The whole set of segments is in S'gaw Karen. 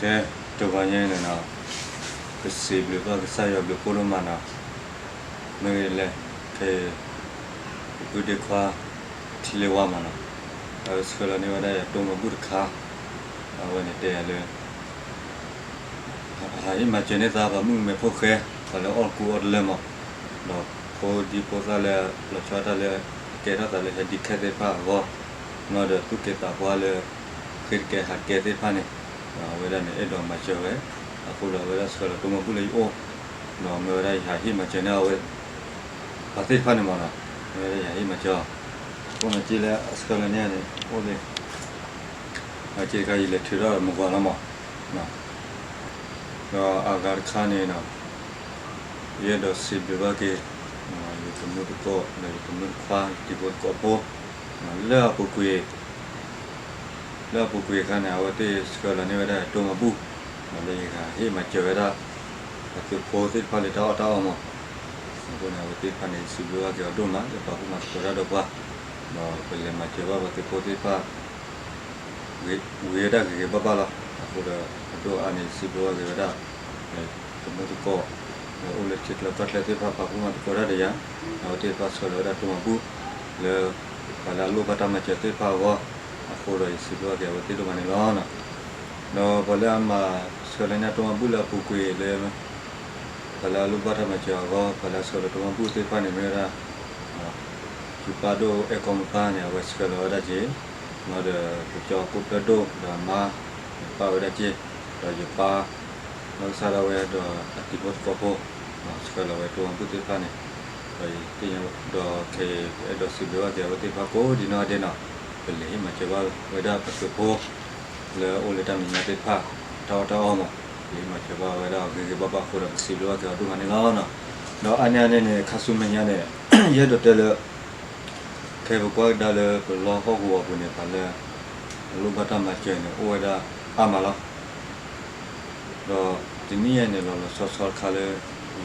ကဲ, တဂီၤညါအံၤန့ၣ်နီၤ, ပစံးဘျုးဘၣ်ကစၢ်ယွၤဘျုးဖှိၣ်ဒိၣ်မးနီၤ, မ့ၢ်ဂ့ၤလဲၣ်, ခဲအံၤ ပပုၢ်ဒ့ခွါ ထံလ့ဝါမးနီၤ, အဝဲဆှၢလီၤန့ၢ်ဝဲဒၣ်ယၤတိၢ်မီၤဘူၣ်တခါ, အဝဲန့ၣ်တဲယၤလၢ ဟးဟ့ၣ်မၤစၢၤန့ၢ်သး ပှၤမုၣ်ကမဲဖိဃဲ, ပှၤလၢအီၣ်ကူအီၣ်တလၢမး, ဒီးဖိဒံဖိသၣ်လၢ လီၤဆီဒၣ်တၢ်လၢ ကဲထီၣ်သးလၢဟဲဒံးခဲသ့ၣ်တဖၣ်အဂီၢ်, ဒီးသူၣ်က့သးပှၢ်လၢ ဃ့တကဲဟးကဲသ့ၣ်တဖၣ်န့ၣ်, အဝဲဒၣ်န့ၣ် အဲၣ်ဒိးမၤစၢၤဝဲ, အဃိဒီးအဝဲဒၣ်ဆှၢလီၤတိၢ်မီၤဘူၣ်လၢယအိၣ်, ဒီးမ့ၢ်ဝဲဒၣ်ယဟးဟ့ၣ်မၤစၢၤန့ၢ်အဝဲ ပှၤသ့ၣ်တဖၣ်န့ၣ်မးနီၤ, မ့ၢ်ဝဲဒၣ်ယဟးဟ့ၣ်မၤစၢၤအီၤ, အဃိန့ၣ်က့လၢအဆှၢလီၤန့ၢ်န့ၣ် အိၣ်လံ အက့တခါ ယလဲၤထုးထီၣ်မုၢ်ဂီၤလီၤမး, ဒီးအဂၤတခါန့ၣ်နီၤ, ယအဲၣ်ဒိးစံးဘျုးဘၣ်က့ၤ ယတမုၢ်တကိး ဒီးယတမုၢ်တခွါ ယတံၤဖိသကိးဖိ လၢအပူၤကွံာ် လၢအပူၤကွံာ်အခါန့ၣ် အဝဲသ့ၣ်ဆှၢလီၤန့ၢ်ဝဲဒၣ်တိၢ်မီၤဘူၣ် လၢယကဟးဟ့ၣ်မၤစၢၤဝဲဒၣ် ပှၤသုးဖိသ့ၣ်တဖၣ်လၢတၢ်အီၣ်တၢ်အီမး, အဃိန့ၣ် အဝဲသ့ၣ်တဖၣ်န့ၣ် ယစံးဘျုးဘၣ်က့ၤအီၤဒိၣ်မး လၢပာ်ဖှိၣ်မၤသကိးတၢ်ဒီးပှၤ, ဒီးပလဲၤမၤစၢၤဘၣ်ပှၤသုးဖိသ့ၣ်တဖၣ် ဂ့ၤဝဲဒၣ်ဂ့ၤဂ့ၤဘၣ်ဘၣ်လီၤ. အဃိဒီး အဒိၣ်အါန့ၣ် ယစံးဘျုးဘၣ်က့ၤဝဲဒၣ် တမုၢ်တကိး လၢအိၣ်လၢထံချၢကီၢ်ချၢသ့ၣ်တဖၣ် ပာ်ဖှိၣ်မၤသကိးတၢ်ဒီးယၤ, အဝဲသ့ၣ်တဖၣ်ဆှၢလီၤဝဲဒၣ်တိၢ်မီၤဘူၣ် လၢ ပှၤလၢအလိၣ်ဘၣ်တၢ်မၤစၢၤသ့ၣ်တဖၣ်အဂီၢ်, အဃိဒီးယစံးဘျုးဘၣ်က့ၤအဝဲသ့ၣ်ဒိၣ်မးန့ၣ်လီၤ. ဒီးပှၤလၢအမၤဆှၢလီၤန့ၢ်တိၢ်မီၤဘူၣ်လၢအပူၤကွံာ်လၢ ပှၤလၢအလိၣ်ဘၣ်တၢ်မၤစၢၤအဂီၢ် ပှၤလၢအဆှၢလီၤတိၢ်မီၤဘူၣ်သ့ၣ်တဖၣ်န့ၣ် မ့ၢ်ဝဲဒၣ် ယပၢ်ဒိၣ်အဲၣ်ကီမုၢ်ပၢ်န့ၣ် အဝဲဆှၢလီၤဝဲဒၣ်က့ၤ, ဒီးပကၠီကိးဖျၢၣ်ဒိၣ်ဒီးအမါ ပာ်ဝဲဒၣ်က့ၤ, ဒီးယပၢ် နီၢ်ကစၢ်ဒၣ်ဝဲဒီးအတံၤဖိသကိးဖိ ဆှၢလီၤဝဲတိၢ်မီၤဘူၣ်သ့ၣ်တဖၣ်န့ၣ်, ဒီးယသ့ၣ်ညါဒီးခဲအံၤ ပအဲၣ်ဒိးစံးဘျုးဘၣ်က့ၤအဝဲသ့ၣ်တဖၣ်ကိးဒံးနီၢ်ဂၤဒဲးနီၤ, ပလဲၤဟ့ၣ်မၤစၢၤဘၣ်ဝဲဒၣ်ပသုးဖိ လၢအအိၣ်လၢတၢ်မဲာ်ညါသ့ၣ်တဖၣ် တၢ်အီၣ်တၢ်အီမး, ပဟ့ၣ်မၤစၢၤဘၣ်ဝဲဒၣ်အဂ့ၤဂ့ၤဘၣ်ဘၣ်အဃိဒီး ပစံးဘျုးဘၣ်က့ၤအီၤဒိၣ်မးန့ၣ်လီၤ. ဒီးအါန့ၢ်အါန့ၢ်န့ၣ် ခါဆူမဲာ်ညါန့ၣ် ယအဲၣ်ဒိးတဲလၢ ခဲပကွၢ်ကဒါလၢပလီၢ်ဟီၣ်ကဝီၤပူၤန့ၣ် ပှၤလၢ အလိၣ်ဘၣ်တၢ်မၤစၢၤန့ၣ် အိၣ်ဝဲဒၣ်အါမးလီၤ. ဒီးတနံၣ်အံၤန့ၣ် လီၤလီၤဆီဆီတခါလၢ ယ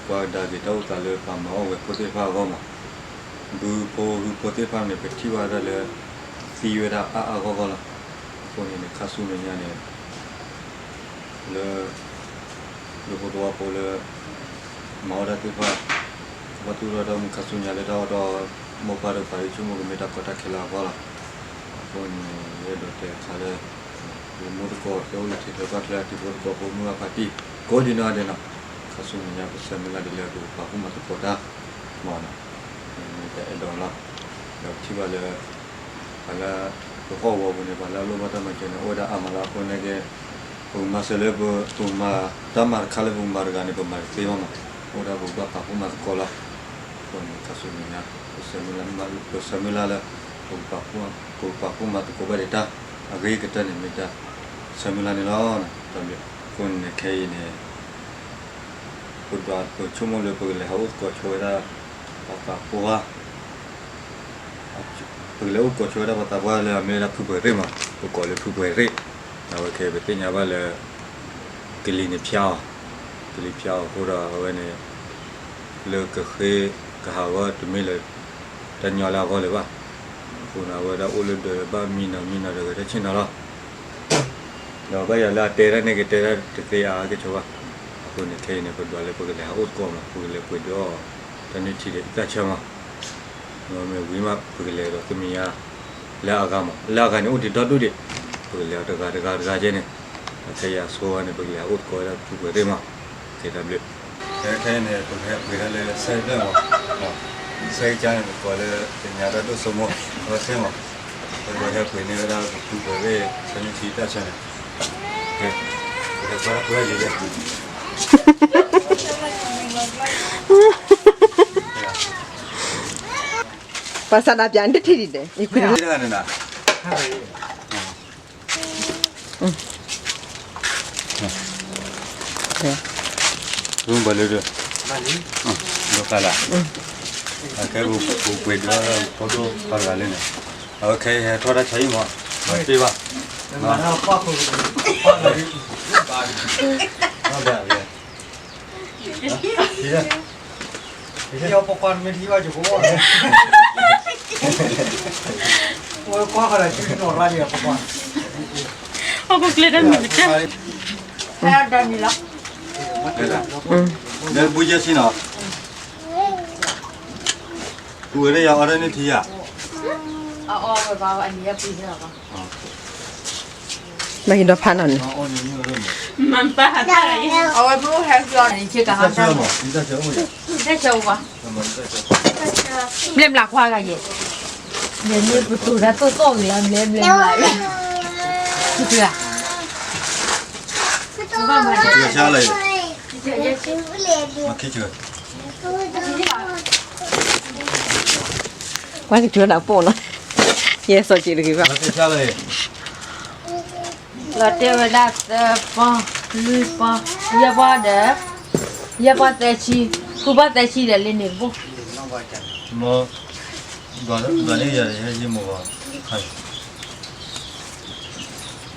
ကွၢ်ကဒါက့ၤတၢ်အိၣ်သးလၢပှၤမၤအီၣ်ဝဲၢ်ဖိသ့ၣ်တဖၣ်အဂီၢ်မး, ဘုဖိဟုဖိသ့ၣ်တဖၣ်န့ၣ် ပထံၣ်ဘၣ်ဒၣ်လၢ သံဝဲဒၣ်အါအါဂီၢ်ဂီၢ်လီၤ. အဃိန့ၣ်န့ၣ် ခါဆူမဲာ်ညါန့ၣ် လၢ ဒူဖိသဝီဖိလၢ မၤအီၣ်တၢ်သ့ၣ်တဖၣ် ဘၣ်သူၣ်ထီၣ်တၢ်အိၣ်မူခါဆူညါလၢတၢ်အီၣ်တၢ်အီ မိၢ်ပၢ်ဒီးပှၤလၢဆိကမိၣ်ကမ့ၢ်တၢ်ကီတၢ်ခဲလၢအဂီၢ်လီၤ. အဃိန့ၣ် ယအဲၣ်ဒိးတဲတခါလၢ ပမိၢ်သကိးလၢအိၣ်လၢထံချၢကီၢ်ချၢ တံၤဖိသကိးဖိမုၢ်ဂၤဖါတံၢ် ကိးဒံးနီၢ်ဂၤဒဲးနီၤ, ခါဆူမဲာ်ညါ ပဆၢမုၢ်လၢ်ဒ်လၢပကပာ်ဖှိၣ်မၤသကိးတၢ် မ့ၢ် မ့ၢ်တၢ်အဲၣ်ဒိးလီၤ. ဒီးပထံၣ်ဘၣ်လၢ ပှၤလၢ ပဟီၣ်ကဝီၤပူၤန့ၣ် ပှၤလၢအလိၣ်ဘၣ်တၢ်မၤစၢၤန့ၣ် အိၣ်ဝဲဒၣ်အါမးလီၤ. အဃိန့ၣ်က့ ပကမၤစၢၤလၢ ပကမၤတၢ်မၤတခါလၢပကမၤတဂၤန့ၣ် ပမၤတသ့ဘၣ်မး, အိၣ်ဒၣ်ပကဘၣ်ပာ်ဖှိၣ်မၤသကိးလီၤ. အဃိန့ၣ် ခါဆူမဲာ်ညါ ပဆၢမုၢ်လၢ် ပဆၢမုၢ်လၢ်လၢ ပကပာ်ဖှိၣ်မၤသကိးဘၣ်ဒံးတၢ် အဂ့ၤကတၢၢ်န့ၣ်မ့ၢ်တၢ်ဆၢမုၢ်လၢ်န့ၣ်လီၤ. တၢ်ဘျုး အဃိန့ၣ်ခဲအံၤန့ၣ် ပဒွးပဆိကမိၣ်လၢပကလဲၤဟးအိၣ်သကိးဆိဝဲဒၣ် ပှၤသးပှၢ် ပကလဲၤအိၣ်သကိးဆိဝဲဒၣ်ပှၤသးပှၢ်လၢအမ့ၢ်ဝဲဒၣ်ဖုပှဲၤရ့ၣ်မး, ပကိးလၢဖုပှဲၤရ့ၣ်, အဝဲခဲအံၤပသ့ၣ်ညါဘၣ်လၢ ကလံၤန့ၣ်ဖျါအီၤ, ကလံၤဖျါအီၤအဃိဒီးအဝဲန့ၣ် လၢကဃ့ကဟးဂီၤတမ့ၢ်လၢ တၢ်ညီလၢအဂီၢ်လၢၤဘၣ်. အဃိန့ၣ် အဝဲဒၣ်အိၣ်လၢဒၢးလၢဘၣ်မံနီၤမံနီၤဒီးဂဲၤထၢၣ်ဆ့ၣ်နီၤလီၤ. ဒီးဘၣ်ယၤလၢအတဲတၢ်န့ၣ်ကတဲတၢ်တသ့အါကဲဆိဘၣ်. အဃိန့ၣ်ခဲအံၤန့ၣ် ပဒွးလၢပကလဲၤဟးအိၣ်သကိးမး, ပကလဲၤပှ့ၤဒုးအီၣ်တၢ်နုၢ်ထံဒီးအံသၣ်ဆၢမး, မ့ၢ်ဝံၤမး ပကလဲၤဒီးသမံၤညါ လၢအဂၤမး, လၢအဂၤန့ၣ်အိၣ်ဒံးဒီဒူၣ်ဒံး, ပကလဲၤအီၤတဂၤတဂၤတဂၤကဲန့ၣ်, ဒီးခဲအံၤအဆိဝဲန့ၣ် ပကလဲၤဟးအိၣ်သကိးဝဲဒၣ်ဖုပှဲၤရ့ၣ်မး, ကဲတၢ်ဘျုး ခဲခဲအံၤန့ၣ် ပကဟဲပှ့ၤဒၣ်လၢစဲဘျဲၣ်မး, စဲကစၢ်န့ၣ် ပကိးလၢ တညါတၢ်ဒိၣ်စိမိၣ် အဝဲသ့ၣ်မး, ပကဟဲပှ့ၤန့ၢ်ဝဲဒၣ်ပဖုပှဲၤရ့ၣ် တၢ်နုၢ်ထံတၢ်ဆၢန့ၣ်, ပကဟဲပှ့ၤဒၣ်လံလၢ ပှၤစးနၤပျးနတထံၣ်ဒံးန့ၣ် ယကွၢ် ဘၣ်လၢဒၢး ဒိၣ်ဃာ်လၢ အခဲပူၤပှ့ၤဒုးအီၣ်ဖိဒိၣ်ခွါတဂၤလၢန့ၣ် အဝဲခဲအံၤဟဲထီၣ်တၢ်ဆါဟံၣ်မး မၤတ့ၢ်ဘၣ် မၤတ့ၢ်ဘၣ် ပကွၢ်မ့ၢ်ထံၣ်ဘၣ်ကၠိကိး ဝဲကွၢ်ဃီၤဒီး ကၠူနီၢ်ရါဒံးပကွၢ် ဟီၣ်ခိၣ်ချၢတၢ်မုာ်ကတၢၢ် ဖဲဒၣ်န့ၣ်လီၤ. လၢဘူယဲၢ်ဆံနီၤ, ကူဝဲလၢယၤအီၣ်ဒၣ်န့ၣ်ထံယၤ, ဘၣ်ဟံးဒီးဖးနီၤန့ၣ်, အဝဲမ့ၢ်အိၣ်ဟဲကီန့ၣ် ဘျဲၣ်မျးခွါဂၤယဲၢ်, လဲၤမ့ၢ်ပတိၤတၢ်သိၣ်သိၣ်ဂ့ၤလီၤ ဘျဲၣ်ဘျဲၣ်မျး, ကွၢ်ကစၢ်ဒၣ်ပိၢ်နီၤ, ယဲၢ်စီၤက့ၤတဂ့ၤဘၣ်, လီၤတဲဝဲဒၣ်သၢပီ, လွံၢ်ပီ, ယဲၢ်ပီဒီး, ယဲၢ်ပီသၢဆံ, ဃုပီသၢဆံဒီးလၢန့ၣ်တဘိ, မ့ၢ်ဂီၤန့ၣ်ယၤယဲၢ်ယမိၢ်ဂီ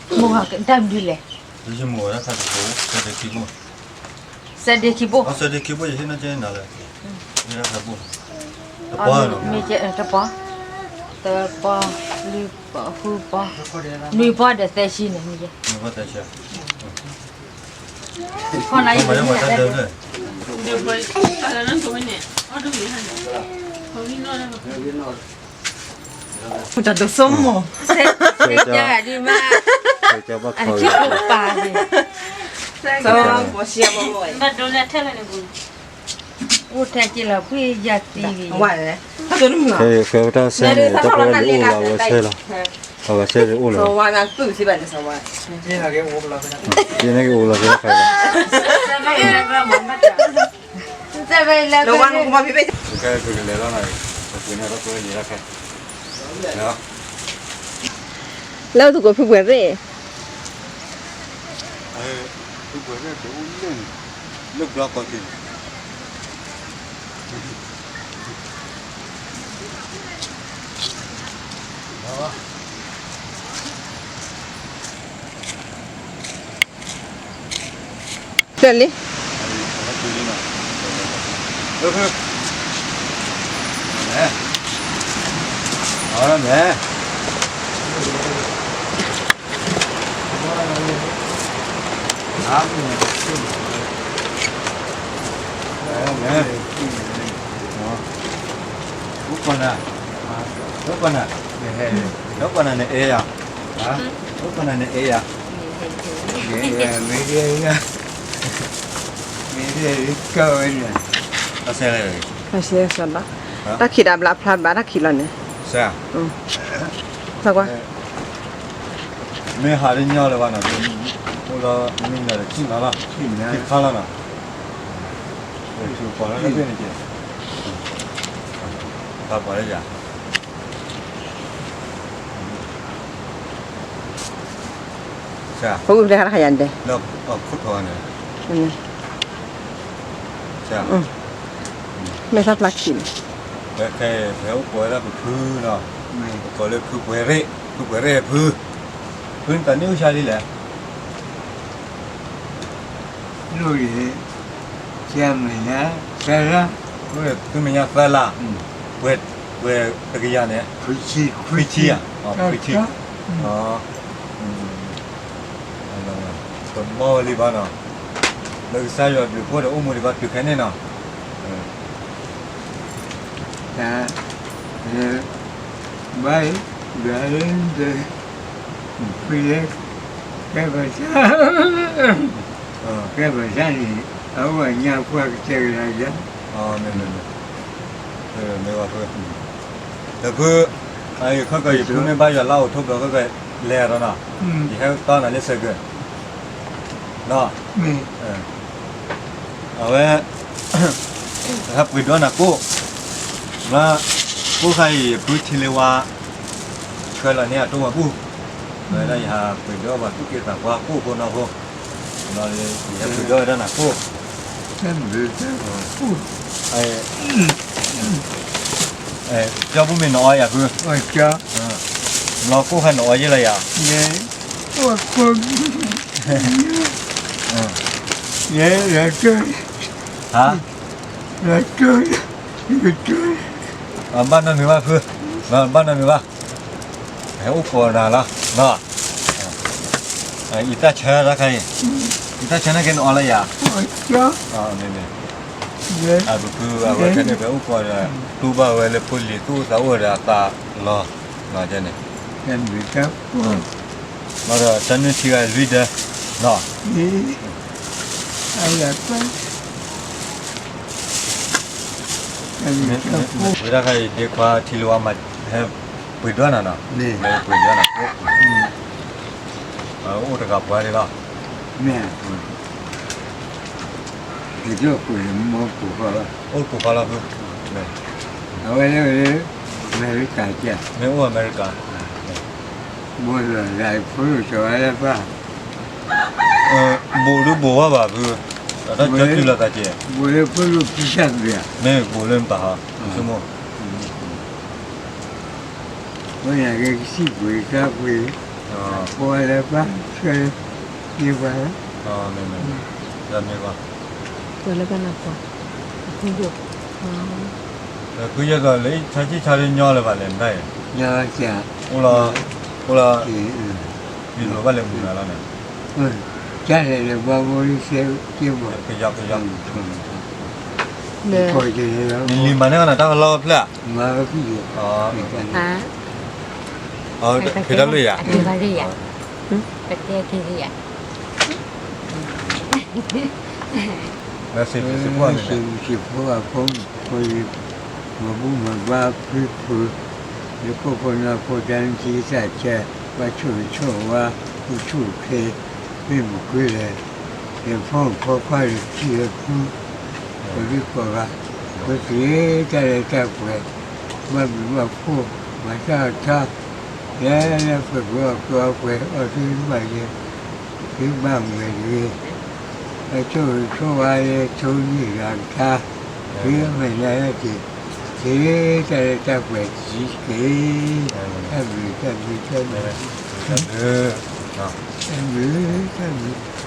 ၤ, မိၢ်ဂီၤတၢ်မနုၤလဲၣ်, ယဲၢ်ယမိၢ်ဂီၤတၢ်ခါတဘိ, သၢဒ့ခံဘိ, သၢဒ့ခံဘိ, သၢဒ့ခံဘိယဟ့ၣ်နီၢ်ကဲနၤလၢ, တပီ, တပီ, လွံၢ်ပီ, ဃုပီ, နွံပီဒီးသၢဆံန့ၣ်, နွံပီသၢဆံ, ခီနၤယဲၢ်မၤတၢ်ဒၢ, တၢ်ဒိးစိမိၢ်, ဆဲးကဒုမး, အခံခိၣ်ပာ်န့ၣ်, ဘၣ်ဒိလၢထဲလၢန့ၣ်ပူၤ, အိၣ်ထဲက့ၤလီၤ ဖှံယၤသံဂ့ၤ, ဖဲတၢ်ဆဲန့ၣ် တၢ်ပှဲၤလၢအိၣ်လီၤဝဲဆဲလီၤ, အဝဲဆဲန့ၣ်အိၣ်လီၤ, က့န့ၣ်က့ၤအိၣ်လီၤဖဲတၢ်ခါလီၤ, ကဲကလဲၤလီၤနီၤ, ပှ့ၤန့ၣ်တၢ်ပှဲၤန့ၣ်တၢ်ခါ, လၢသုးကိးဖုပှဲၤသ့ၣ်, ဖုပှဲၤသ့ၣ်တအိၣ်လၢန့ၣ်, လၢဘျီကီၢ်သ့ၣ်န့ၣ် တၢ်လံ, အဝဲန့ၣ်, အဝဲန့ၣ်, အိၣ်ကီၢ်နၤ, အိၣ်ကီၢ်နၤ, အိၣ်ကီၢ်နၤန့ၣ်အဲၣ်ယၤ, အိၣ်ကီၢ်နၤန့ၣ်အဲၣ်ယၤ, မ့ၢ်ဒ်အံၤ, မ့ၢ်ဒ်အံၤကဝဲန့ၣ်, တၢ်ခံးတၢ်ဘျါဖျါဘၣ်တၢ်ခံးလီၤန့ၣ်, ကွၢ် မ့ၢ်ဟးလၢညီလၢၤဘၣ်နီၤ, အိၣ်လီၤမံလီၤဒီး ခံလီၤလီၤ, ခံခါလီၤနီၤ, ပှၤလၢတဘ့ၣ်န့ၣ်က့ၤ, တၢ်ပှၤလၢယၤ, ပအိၣ်ဖျဲၣ်တခါယၤန့ၣ်, လၢခိၣ်ထီၣ်န့ၣ်, မ့ၢ်သၣ်ဖျါခံးန့ၣ်, ဖဲခဲအံၤ ဖဲအိၣ်ကိးဝဲဒၣ်ပဖုနီၤ, ပကိးလၢဖုပှဲၤရ့ၣ်, ဖုပှဲၤရ့ၣ်ဖု, ဖုနတၢ်န့ၢ်အိၣ်ဆါလံလဲၣ် ဒ်, ဆဲမဲာ်ညါ, ဆဲလါ, သုမဲာ်ညါသၢလါ, ပှဲၤ, ပှဲၤတကယၤန့ၣ်, ခွံဆံ, ခွံဆံဧါ, ခွံဆံ, တမီၢ်ဝဲလံဘၣ်နီၤ, လၢကစၢ်ယွၤဘျုးဖှိၣ်ဒီးအိၣ်မူဒံးဘၣ်တုၤခဲန့ၣ်နီၤ, တၢ်, ဘၣ်, ဘၣ်, ဖုလဲၣ်, ကဲပစၢ်, ကဲပစၢ်န့ၣ်, အအိၣ်အညါပှၢ်ကတဲကလၤယါ, မ့ၢ်, မ့ၢ်, ဒီးဖု, ယခီကီၢ်ယဖုမ့ၢ်ဘၣ်ယွၤလၢအိၣ်ထိးဘျီကလဲၤဒီးနီၤ, ယဟဲတီနၤလၢစဲးကၢး, နီၤ, အဝဲ, ဟဲပှ့ၤဒိးနၤကိၣ်, လၢ, ကိၣ်ခါအံၤယဖုထံလ့ဝါ, ဆှၢလီၤန့ၢ်အတိၢ်ဝဲပူၤ, ဝဲဒၣ်ယဟးပှ့ၤဒိးပှၤသူၣ်က့သးပှၢ်ကိၣ်ဖိနီၢ်ဖိ, ယဟဲပှ့ၤဒိးဝဲဒၣ်နၤကိၣ်, ကၠီပူၤမ့ၢ်နအီယၤဖု, ဘျီကိၣ်ခါနအီယဲၢ်လီၤယၤ, ဟါ, ဘၣ်နီတမံၤဘၣ်ဖု, ဘၣ်နီတမံၤဘၣ်, ဟဲအိၣ်ကိးနၤလီၤ, အံသၣ်ဆၢတၢ်ခါအံၤ, အံသၣ်ဆၢန့ၣ်က့ၤနအီလၢယၤ, မ့ၢ်, အပဖုအဝဲခဲန့ၣ် ဖဲအိၣ်ကီးဒီး တူၢ်ဘၣ်ဝဲလၢဖိလံၤသူၣ်အိၣ်သးအိၣ်ဒီးအသးလီၤ, န့ၣ်, ဒီးတၢ်နုၢ်ထံဂၤလွံၢ်ဒၢ, ဝဲဒၣ်ခါအံၤ ဒ့ခွါထံလၢဝါမၤဟဲပှ့ၤဒွးနၤနီၤ, ပှ့ၤဒွးနၤ, အိၣ်တဂၤပှၤဒ်လီၤ, မ့ၢ်, အိၣ်တပူၤဃီလီၤ, အဝဲလၢ, အမဲရကၤ, မ့ၢ်အိၣ်အမဲရကၤ, ဘိးလၢဖိလိာ်စီၤဝါလၢပၢ် ဘိးဒုးဘိးဝဲဘၣ်ဖု, တၢ်ကၠီတုၤလီၤသးက့ၤ, ဘိးလၢဖိလိာ်ဖံဆၣ်ပျံၤ, မ့ၢ်ဘိးလၢနပၢ်ဟီ, ဆိကမိၣ်, ဝဲန့ၣ်က့ၤကစံၣ်ပှ့ၤကါပှ့ၤ, ဖိဝဲလၢပၢ်ဆၢ, ယပှၤ, မ့ၢ်, မ့ၢ်, ပှၤလၢပၢ်နပှၤ, ဖုယဲၢ်သိးလၢ ဆါဆံၣ်ဆါဒုးညီလၢၤဘၣ်လဲၣ်နတၢ်အံၤ, အိၣ်လီၤ, အိၣ်လီၤ, ယလိၤဘၣ်လဲၤမုာ်နၤလီၤန့ၣ်, ကလဲၤလၢပှၤဘိလံစဲက့ဘၣ်, ကယီကယီ, နလံၤမၤန့ၢ်အီၤနတၢ်ဟီလီၢ်ဖျၢၣ်ဧါ, ဖံးတၢ်လၢယၤ, လၢစံးဖိအဖိမုၣ်ဖိလံၤ, မၤဘူၣ်မၤဘါဖုဖု, လၢခိၣ်ဖိနၢ်ဖိတၢ်နုၢ်ထံသၣ်ဆၢ, ဘၣ်ဆိၣ်ဂ့ၤဆိၣ်ဝါ, အိၣ်ဆူၣ်အိၣ်ချ့, မ့ၢ်မုၢ်ကွ့လဲၣ်, လဲၤဖီမုၢ်ဖီခွါဒီးထံလၢဖု, ကိးဒံကိးဂၤ, ပသ့ၣ်တၢ်လၢတၢ်ပှဲၤ, ဘၣ်ဘျုးဘၣ်ဖှိၣ်, မၤတၢ်အီၣ်တၢ်, လဲၤလၢပှဲၤပှဲၤအီၣ်ပှဲၤအီၣ်သ့ၣ်တဖၣ်ယဲ, သုဘၣ်မုာ်တဂ့ၤ, ဘၣ်ဆိၣ်ဂ့ၤဆိၣ်ဝါလၢဆိန့ၢ်ဂၤကါ, သုမ့ၢ်လၢတ့ၢ်, သ့ၣ်တၢ်လၢတၢ်ပှဲၤတက့ၢ်, တၢ်ဘျုးတၢ်ဘျုးတၢ်ဘျုး, တၢ်ဘျုး, တၢ်ဘျုး, တၢ်ဘျုး.